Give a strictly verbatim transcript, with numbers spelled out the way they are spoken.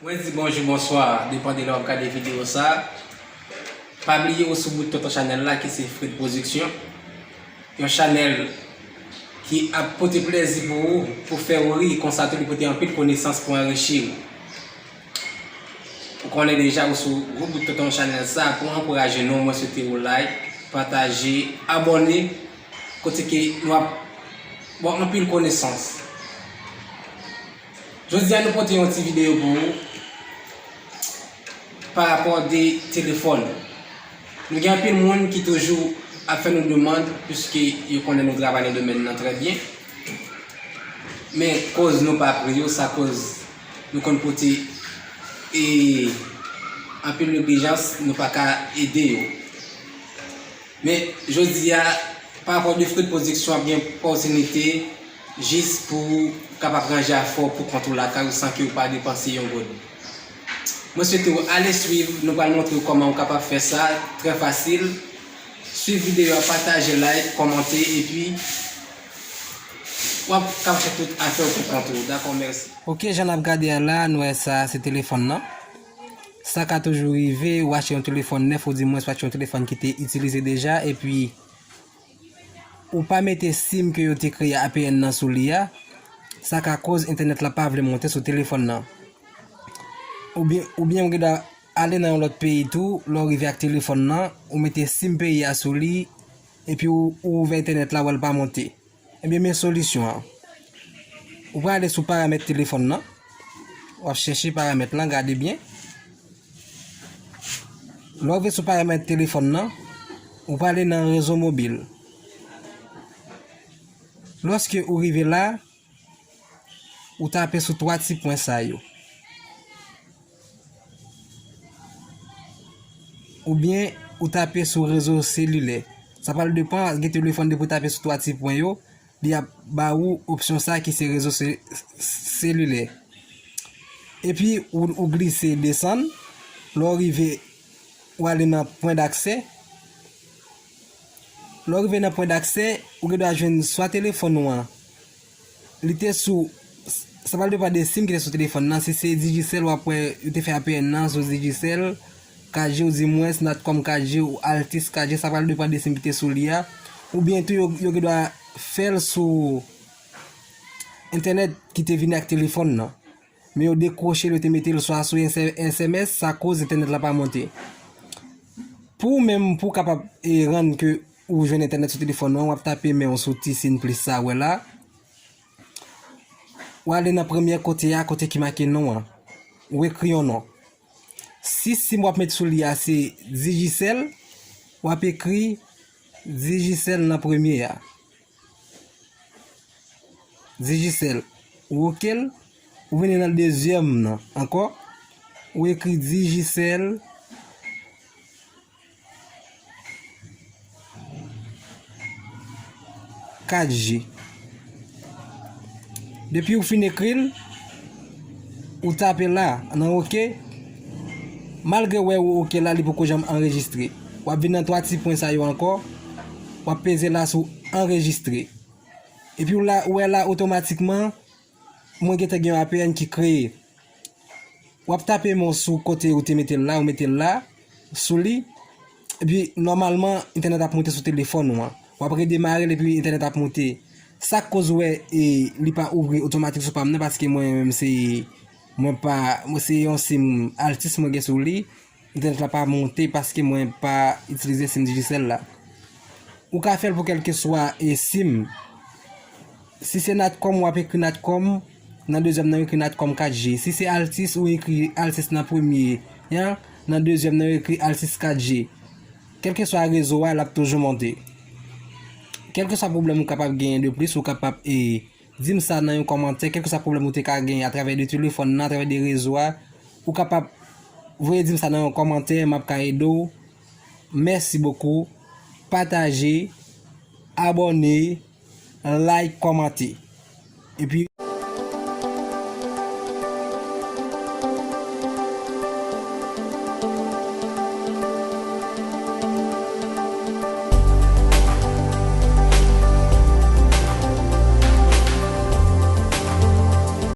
Mwen di bonjou, bonswa, depann de lè w ap gade videyo sa. Pa bliye ou sou bout tonton chanèl la ki se Fred Production. Yon chanèl ki ap pote plezi pou ou, pou fè ou ri, konsa tou li pote anpil konesans pou anrichi ou. Ou konnen deja ou sou gwo bout tonton chanèl sa pou ankouraje nou, mwen swete ou like, pataje, abòne, kote ke nou ap ba w anpil konesans. Jodi a nou pote yon ti videyo pou ou pa rapò de telefòn. Nou gen anpil moun ki toujou ap fè nou demann, piske yo konnen nou travay nan domèn nan trè byen. Men koz nou pa pre yo, sa koz nou konn pote e anpil neglijans, nou pa ka ede yo. Men jodi a, pa rapò de Fred Production ap gen opòtinite jis pou w kapab ranje afè w pou kont ou lakay ou san ke w pa depanse yon goud. Mwen swete w ale swiv, nou pral montre w kòman ou kapab fè sa, trè fasil. Swiv videyo a, pataje, like, kòmante, epi w ap kapab fè tout afè w pou kont ou. Dakò, mèsi. Ok, jan n ap gade a la, nou wè sa, se telefòn nan. Sa ka toujou rive, ou achte yon telefòn nèf, ou di mwens ou achte yon telefòn ki te itilize deja, epi ou pa mete sim ke yo te kreye A P N nan sou li a, sa ka koz entènèt la pa vle monte sou telefòn nan. Oubyen, oubyen ou gen dwa ale nan yon lòt peyi tou, lè w rive ak telefòn nan, ou mete sim peyi a sou li, epi ou, ou ouvè entènèt la, wè l pa monte. Ebyen, men solisyon an. Ou prale sou paramèt telefòn nan. W ap chèche paramèt lan, gade byen. Lè w rive sou paramèt telefòn nan, ou prale nan rezo mobil. Lòske ou rive la, ou tape sou twa ti pwen sa yo. Oubyen ou tape sou rezo selilè. Sa pral depann, gen telefòn depi w tape sou twa ti pwen yo, li ap ba ou opsyon sa ki se rezo se-, selilè. Epi ou, ou glise desann, lè w rive, ou ale nan pwen daksè. Lè w rive nan pwen daksè, ou gen dwa jwenn swa telefòn ou an, li te sou, sa pral depann de sim ki te sou telefòn nan. Si se Digicel, w ap wè yo te fè A P N nan sou Digicel, kat G ou di mwens, Natcom kat G ou Altis kat G, sa pral depann de sim ki te sou li a. Oubyen tou, yo, yo gen dwa fè l sou entènèt ki te vini ak telefòn nan. Men yo dekwoche l, yo te mete l swa sou S M S, sa koz entènèt la pa monte. Pou ou menm, pou w kapab, e, rann ke ou jwenn entènèt sou telefòn ou an, w ap tape men w sou ti siy plis sa w wè la. W ale nan premyè kote a, kote ki make non an. Ou ekri yon non. Si sim w ap met sou li a se Digicel, w ap ekri Digicel nan premye a. Digicel. Ou oke l, ou vini nan dezyèm nan ankò. Ou ekri Digicel kat G. Depi ou fin ekri l, ou tape la, nan oke. Malgre w wè ou oke la, li poko janm anrejistre. W ap vin nan twa ti pwen sa yo ankò. W ap peze la sou anrejistre. Epi w la, ou wè la otomatikman, mwen gentan gen yon A P N ki kreye. W ap tape men w sou kote ou te mete l la, ou mete l la, sou li. Epi, nòmalman, entènèt ap monte sou telefòn ou an. W ap redemare l epi entènèt ap monte. Sa k koz ou wè, e, li pa ouvri otomatik sou pa m nan, paske mwen menm se, mwen pa, mwen se yon sim Altis mwen gen sou li. Entènèt la pa monte paske mwen pa itilize sim Digicel la. Ou ka fè l pou kèlkeswa, e, sim. Si se Natcom, w ap ekri Natcom, nan dezyèm nan, w ekri Natcom kat G. Si se Altis, ou ekri Altis nan premye an, nan dezyèm nan, w ekri Altis kat G. Kèlkeswa rezo a, l ap toujou monte. Kèlkeswa pwoblèm ou kapab genyen de plis, ou kapab, e, di m sa nan yon kòmantè, kèlkeswa pwoblèm ou te ka genyen atravè de telefòn nan, atravè de rezo a, ou kapab voye di m sa nan yon kòmantè, m ap ka ede w. Mèsi bokou. Pataje, abòne, like, kòmante. Epi